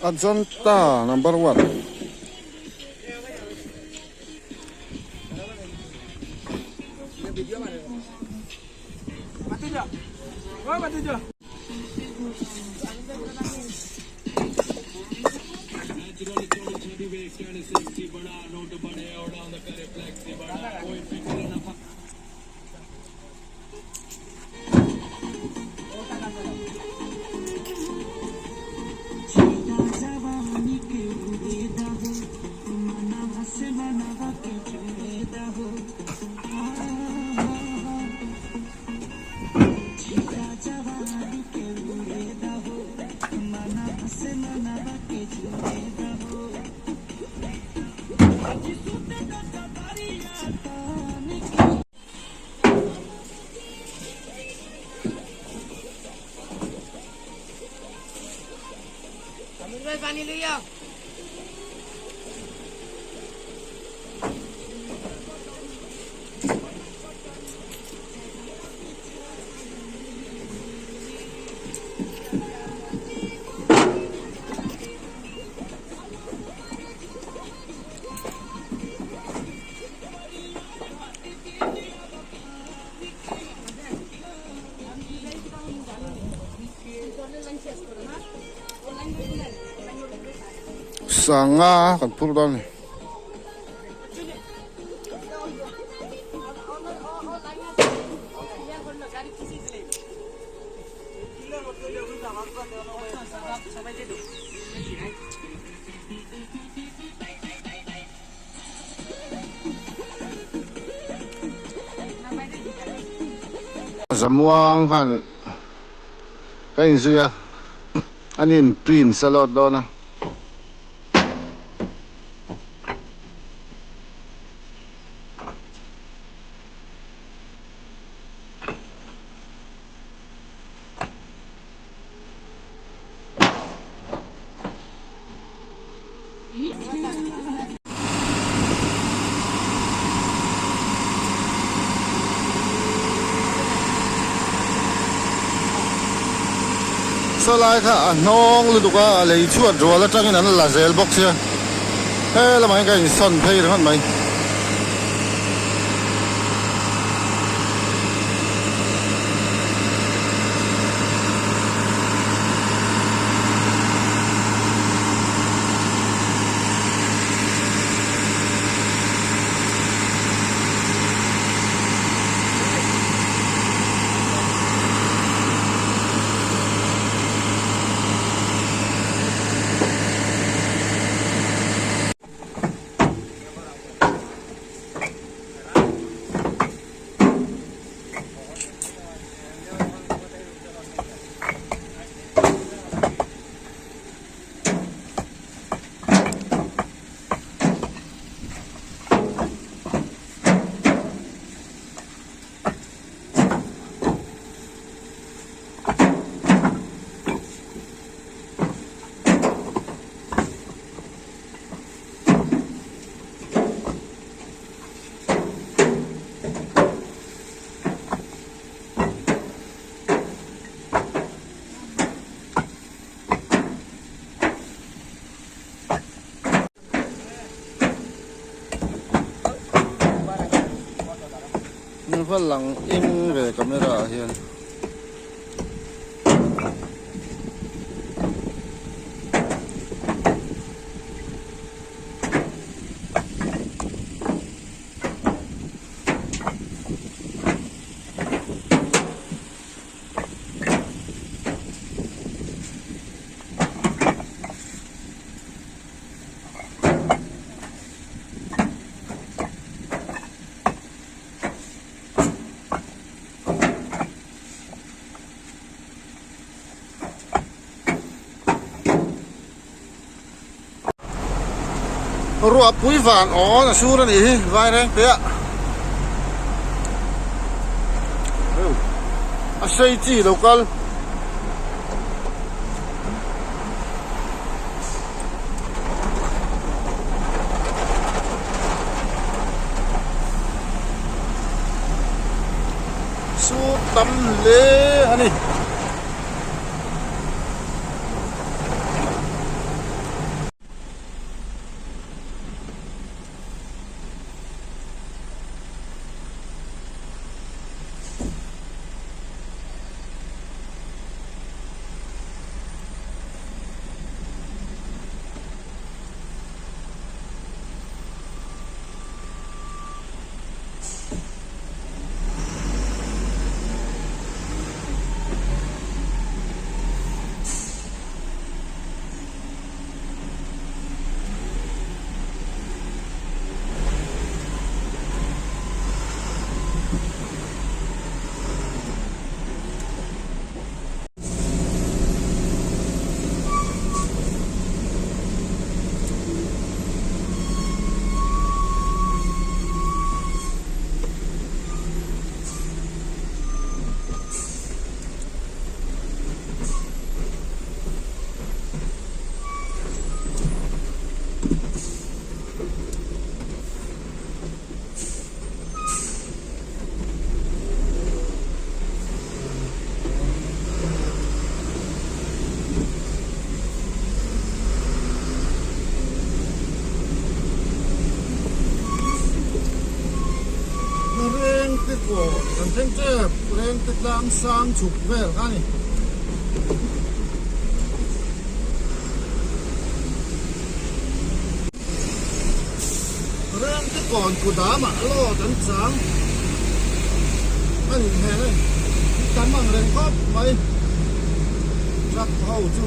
Ajanta number one. Sanga kan phur dawn a ni. Zamuang khan ka inzui a, ani in print a load dawn a. Saw lai kha a hnawng lutuk a, a lei chhuat rual atangin an la zel bawk sia, he lamah hian ka insawn phei ringawt mai. Va lang eng ve camera ah hian. Ruahpui van awn a sur a nih hi vai reng te ah a sei chi lo kal. sur tam hle a ni. Rengte kawn kan thleng tep Rengte tlang sang chhuk vel kha a ni. Rengte kawn kudamah load an chang a nih hmel a ni. Tam ang reng khawp mai truck ho chu.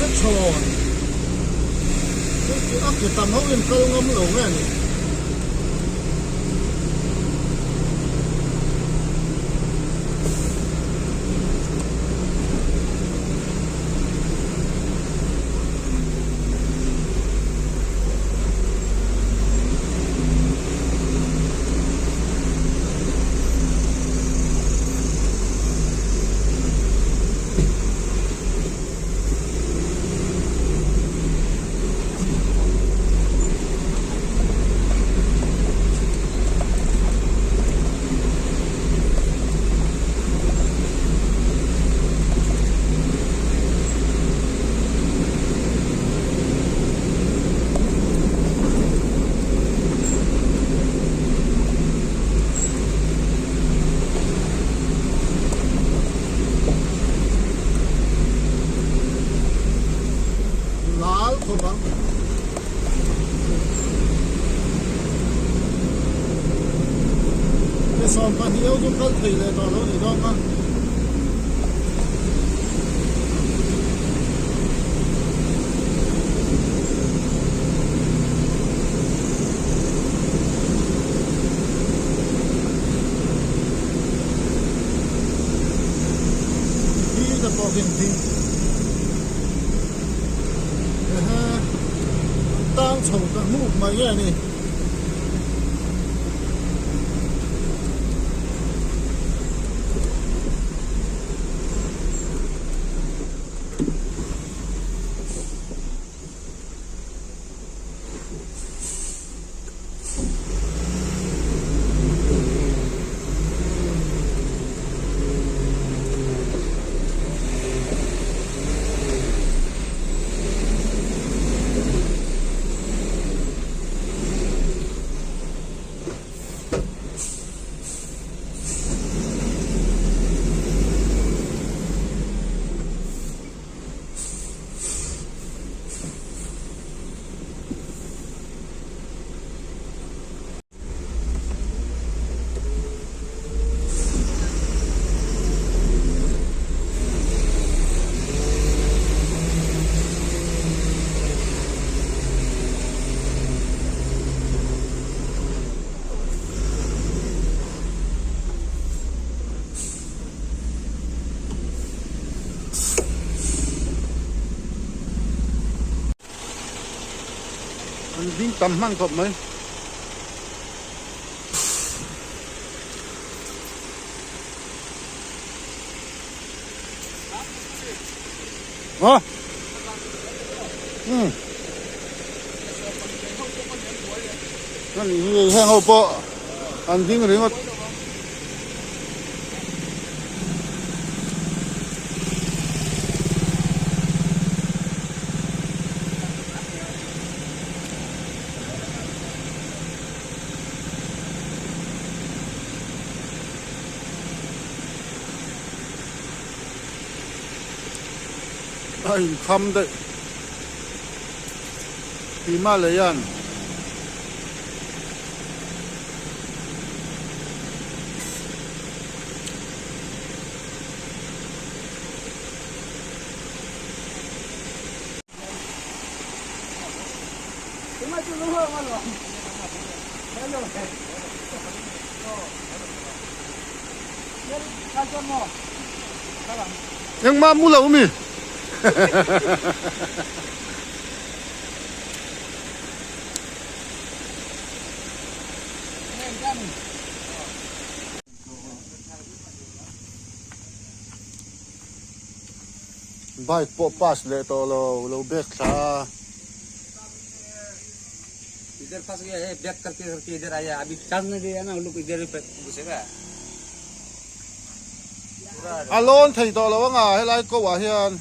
Se chhawn a ke tam ho in kal ngam lo nge ni. Lal khawp ang. Ke 12 ho chu kal thei leh tawh lo ni dawn a. Hi te pawh khi an ding. Ehe an tang chho ta hmuk mai nge ni. An ding tam hman khawp mai. Aw. Um. Ani hi heng ho pawh an ding ringawt. A inkham daih Himalayan. Engmah mu lo mi. Bike pawh pass leh tawh lo lo back thla a. A lawn thei tawh lo anga helai ko ah hian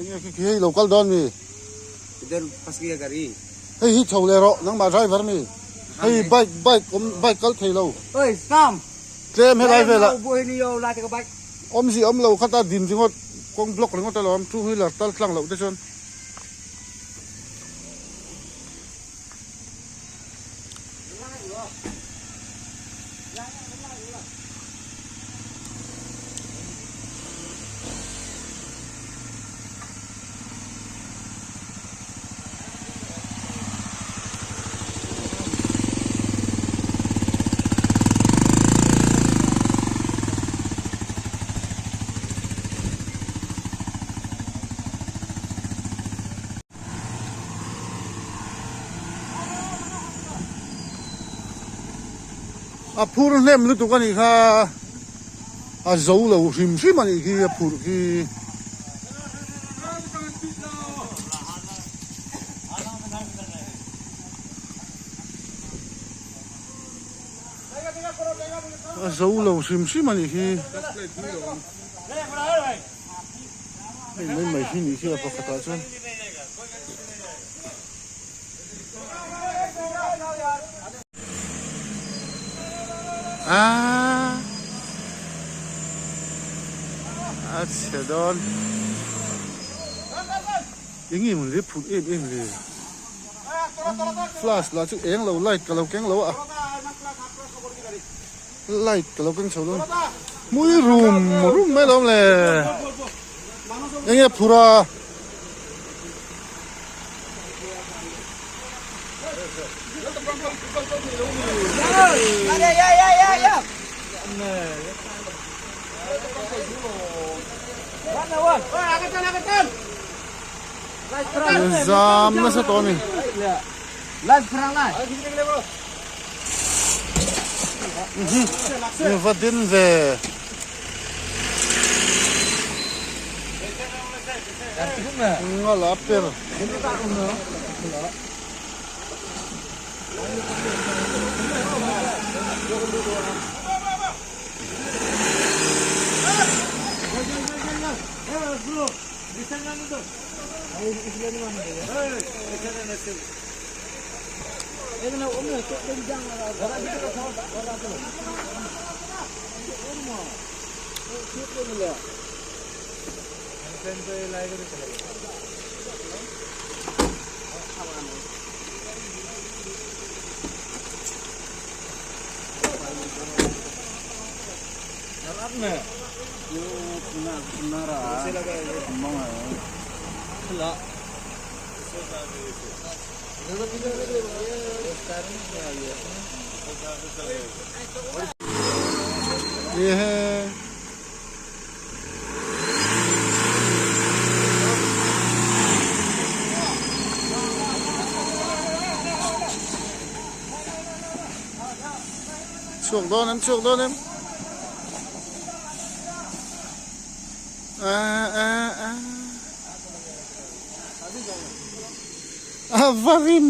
enge khi khi hei lo kal dawn mi. Hei hi chho leh rawh nangmah driver mi hei bike bike awm bike kal thei lo tlem helai velah awmzia awm lo khata din ringawt kawng block ringawt alawm two wheeler tal tlang loh te chuan. A phur hnem lutuk a nih kha a zo lo hrim hrim a nih khi a phurh khi. A zo lo hrim hrim a nih khi. Hei mai mai hi nih khi a pakhatah chuan. A a chhe dawn. Eng nge mawn le phut em em le. Flash lah chu eng lo light ka lo keng lo a. Light ka lo keng chho dawn. Hmui rum rum mai lo le. Eng nge phur a. Zam nasa tawh a ni. Va din ve. Ngala per. Chhuak dawn em chhuak dawn em a a a a va rim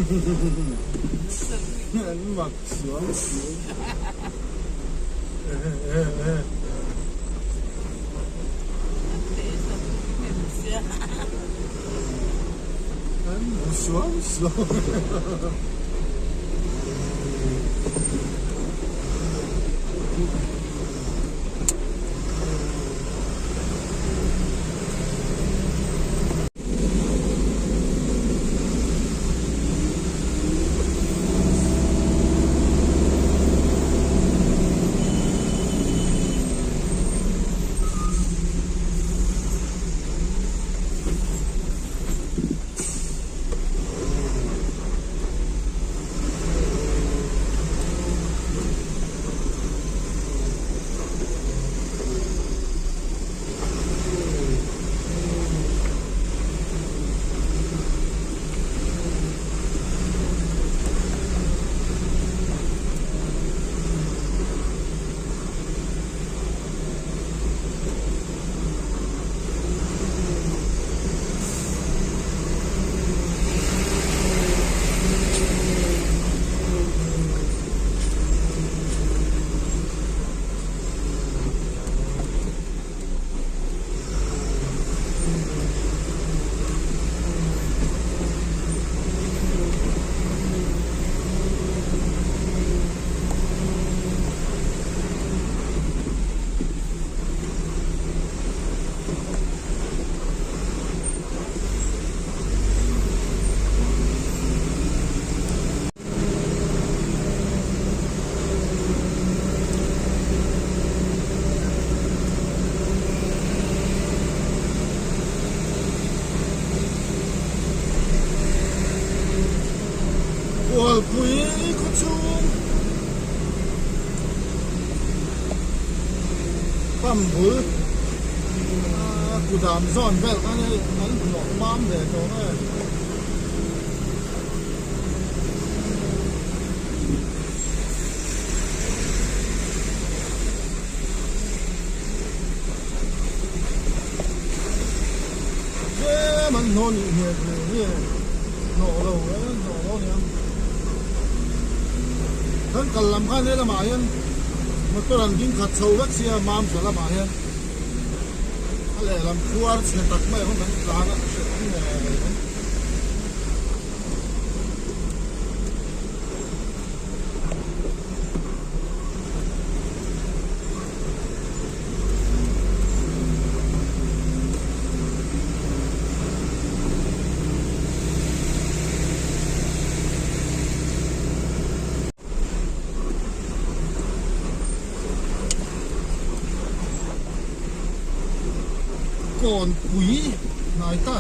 An mak suam si. An bu suam suam. Khualpui khawchhung pump bul kudam zawn vel khan hei an hnawh mam ve tawh nge. Tlem an hnawh nih hmel ve nge hnawh lo e hnawh lo aniang kan kal lam khan helamah hian motor an ding khat chho vek sia mam tha lamah hian a lehlam khuar chhe tak mai ang kan tlan a hre awm ngei mai. Kawnpui hnai ta.